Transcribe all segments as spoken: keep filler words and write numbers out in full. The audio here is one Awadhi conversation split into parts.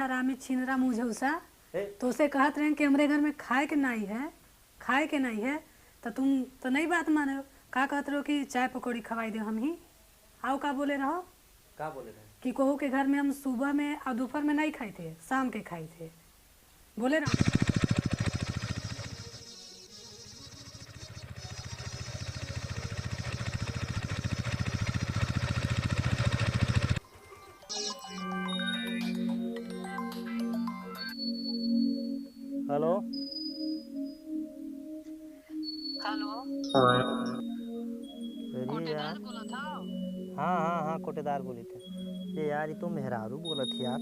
हरामी छिनरा मुझौसा, ए? तोसे कहत रहेन कि हमरे घर में खाए के नाई है, खाए के नाई है, त तुम त नई बात माने हो। का कहत रहो कि चाय पकौड़ी खवाई दे हम ही? आओ, का बोले रहो? का बोले रहे? कि कोहू के घर में हम सुबह में और दोपहर में नहीं खाई थे, शाम के खाई थे। बोले रहो। हेलो। हेलो। अरे कोटेदार यार। बोलत हो? हाँ, हाँ, हाँ, कोटेदार बोलित है। ये यार, ये तो मेहरारू बोलत है यार।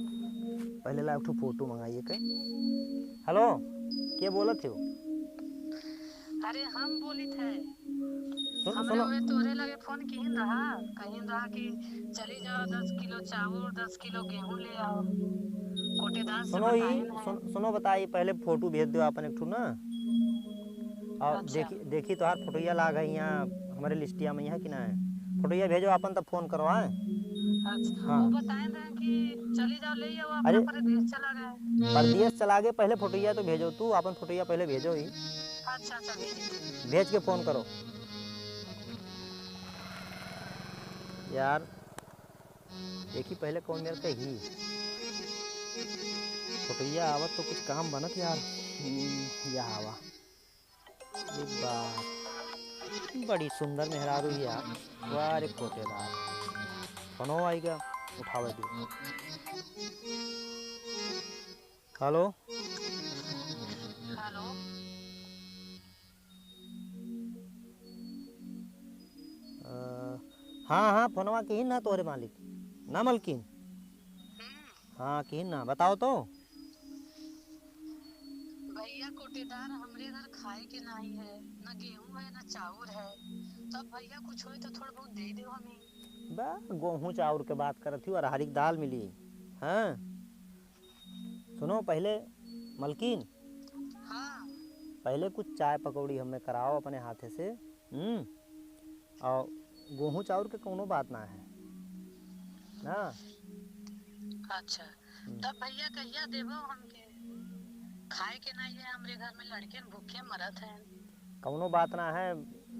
पहले ला एक ठो फोटो मंगाइए के। हेलो, के बोलत हो? अरे हम बोलित है। सुन, हमरे सुनो। उहे तोरे लगे फोन किहिन रहा, कहिन रहा कि चली जाओ, दस किलो चाउर, दस किलो गेहूं ले आओ। कोटेदार से सुनो ई, बताइन है। सुन, सुनो बताई, पहले फोटो भेज दो आपन एक ठो ना। और अच्छा। देखी, देखी तोहार फोटोया लाग है यहाँ हमरे लिस्टिया में, यहाँ कि ना है? फोटोया भेजो आपन, तब फोन करो, आए? अच्छा, हाँ। वो बताइन रहे कि चली जाओ, ले आओ, अपना अरे, परदेस चला गए। परदेस चला गए, पहले फोटोया तो भेजो, तू आपन फोटोया पहले भेजो ही। अच्छा, अच्छा, भेज दे। भेज के फोन करो। यार, देखी पहले कौन मेरे के ही। फोटोया आवत तो कुछ काम बनत यार। हम्म, या आवा। एक बार बड़ी सुंदर मेहरारू यार। वाह रे कोटेदार। फोनो आइगा, उठावे दे। हेलो। हेलो। अ, हाँ, हाँ, फोनवा किहिन ना तोहरे मालिक। ना मलकिन? हम्म। हाँ, किहिन ना, बताओ तो। भैया कोटेदार, हमरे घर खाए के नाई है, ना गेहूं है, ना चाउर है। तब भैया कुछ होई तो थोड़ा बहुत दे देव हमें। बा, गेहूं चाउर के बात करत ही, अरहरी के दाल मिली। हाँ। सुनो पहले मलकिन, हाँ। पहले कुछ चाय पकौड़ी हमें कराओ अपने हाथे से, हम्म, और गेहूं चाउर के कौनो बात ना है ना। अच्छा, हम्म। तब भैया कहिया देबो हमके? खाए के ना ये हमरे घर में लड़के भूखे मरत हैं। कौनो बात ना है,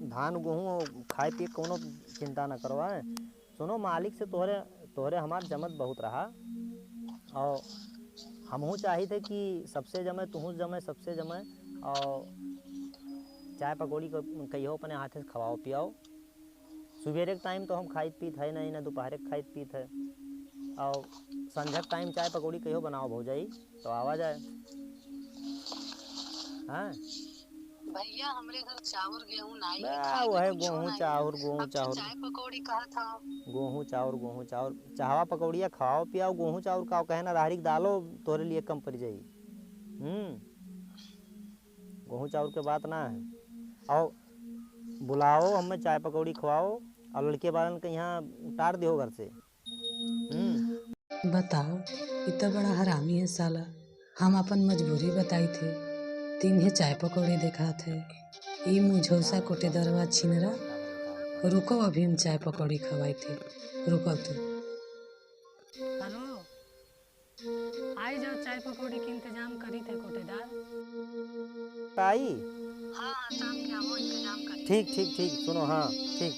धान गेहूं खाए पिए कौनो चिंता ना करो, हैं? सुनो, मालिक से तोहरे, तोहरे हमार जमत बहुत रहा, और हमहू चाहित है कि सबसे जमे, तुहू जमे, सबसे जमे, और चाय पकौड़ी क-, कहियो अपने हाथे से खवाओ पियाओ। सुबेरे के टाइम तो हम खाइत पीत है नहीं, ना दोपहरे के खाइत पीत है, और संझा के टाइम चाय पकौड़ी कहियो बनाओ भौजाई। तो आवा जाए। हाँ। भैया, हमरे घर चाउर गेहूं नाई है, बा, खाए के वहे कुछो गेहूं नाई है। चाउर, गेहूं अब तो चाउर। चाय पकौड़ी कहत हौ। गेहूं चाउर, गेहूं चाउर। चाहवा पकौड़िया खाओ, पियाओ, गेहूं चाउर का कहे ना, राहरी के दालो तोरे लिए कम पड़ जाई। हम्म। गेहूं चाउर के बात ना है। और बुलाओ, हमें चाय पकौड़ी खवाओ, और लड़के वालन के यहाँ उतार दियो घर से। हम्म। बताओ, इ त बड़ा हरामी है साला। हम अपन मजबूरी बताई थे, तीन हे चाय पकौड़ी देखात है। ई मुझौसा कोटेदरवा छिनरा, रुको अभी हम चाय पकौड़ी खवाई थे, रुको तू। हेलो, आई जाओ, चाय पकौड़ी के इंतजाम करी थे कोटेदार। आई? हाँ, हाँ, शाम के आवो, इंतजाम करी। ठीक, ठीक, ठीक, सुनो, हाँ, ठीक,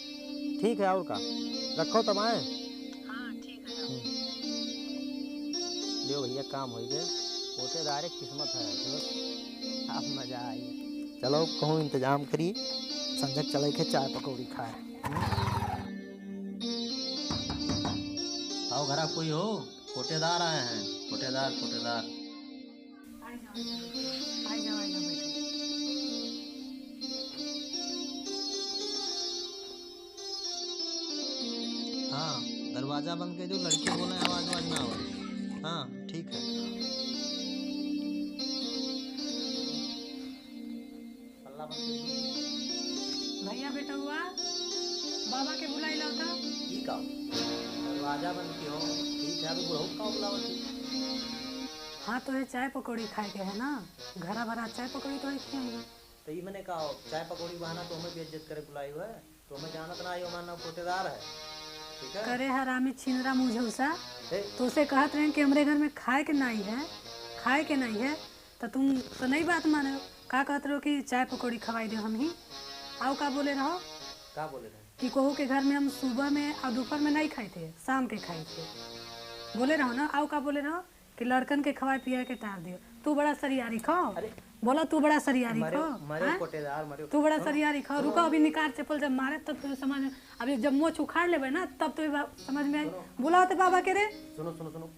ठीक है, और का? रखो तब आए। हाँ, ठीक है, आओ। हम्म। लियो भैया, काम होइ गए। कोटेदार एक किस्मत है, दोस्त। अब मजा आई। चलो, कहूँ इंतजाम करी, संझक चले के चाय पकौड़ी खाए। हम्म। आओ, घरा कोई हो? कोटेदार आए हैं, कोटेदार, कोटेदार। आई जाओ, आई जाओ, आई जाओ, बैठो। हाँ, दरवाजा बंद कर दो, लड़के बोले आवाज वाज ना आवे। हाँ, ठीक है। पल्ला बंद कर दो। भैया बेटौआ, बाबा के बुलाई लाओ तो। ई का? दरवाजा बंद कियो। ठीक है, अभी बुढ़ऊ का बुलावत है? हाँ, तो ये चाय पकौड़ी खाए के है ना, घरा भरा चाय पकौड़ी तो है खियाऊंगा। तो ई मने का हो, चाय पकौड़ी बहाना तो हमें बेइज्जत करे बुलाई हुआ है? तो हमें जानत ना आई, हमारा नाम कोटेदार है, ठीक है? करे हरामी छिनरा मुझौसा, ए। तोसे कहत रहेन कि हमरे घर में खाए के नाई है, खाए के नाई है, त तुम तो नई बात माने हो। का कहत रहो कि चाय पकौड़ी खवाई देउ हमहीं? आउ का बोले रहो? का बोले रहे? कि कोहू के घर में हम सुबह में अउर दुपहर में नाई खाई थे, साम के खाई थे। बोले रहो ना, आउ का बोले रहो? कि लड़कन के खवाए पियाए के टार दियो। तू बड़ा सरियारी खो। अरे। बोला, तू बड़ा सरियारी मरे, खो, मरे हैं? कोटेदार, मरे। तू बड़ा सुनो। सरियारी खो। रुको, अभी निकार चप्पल जब मारे तब तो समझ में, अभी जब मोछ उखाड़ लेबे ना तब तो ये बात समझ में आई। सुनो। बुलाओ तो बाबा के रे। सुनो, सुनो, सुनो।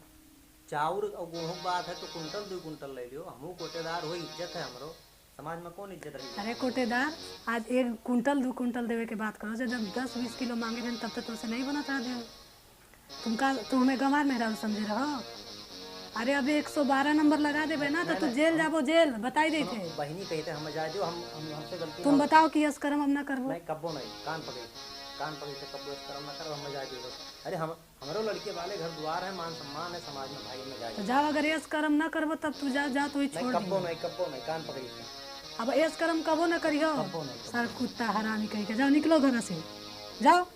चाउर अउर गेहूं के बात है तो कुंटल दो कुंटल ले लियो, हमहू कोटेदार हो, इज्जत है हमरो। समाज में कौन इज्जत रही? अरे कोटेदार, आज एक कुंटल दो कुंटल देवे के बात करो, जब दस बीस किलो मांगे रहेन तब तो तोसे नहीं बनत रहा देवे। तुमका, तू हमें गंवार मेहरारू समझे रहो? अरे, अबे एक सौ बारह नंबर लगा देबे ना, तो नहीं, तू नहीं, जेल हम जाबो, जेल, बताई देत सुनो, है। बहिनी कही थे, हम जाए दियो, हम, हम, हमसे गलती तुम ना हो। बताओ कि यस करम अब ना करबो। नहीं, कब्बो नहीं, कान पकड़ी, कान पकड़ी से कब्बो यस करम ना करब, हम जाए दियो बस। अरे, हम, हमरो लड़के वाले घर द्वार है, मान सम्मान है समाज में, भाई, हम जाए तो दियो। जाओ, अगर यस करम ना करबो, तब तू जा, जा, तू ही नहीं, छोड़ कब्बो दियो। नहीं, कब्बो नहीं, कान पकड़ी से। अब यस करम कबो ना करियो। कब्बो नहीं, कब्बो सार नहीं। कुत्ता हरामी कहीं के, जाओ, निकलो घर से, जाओ।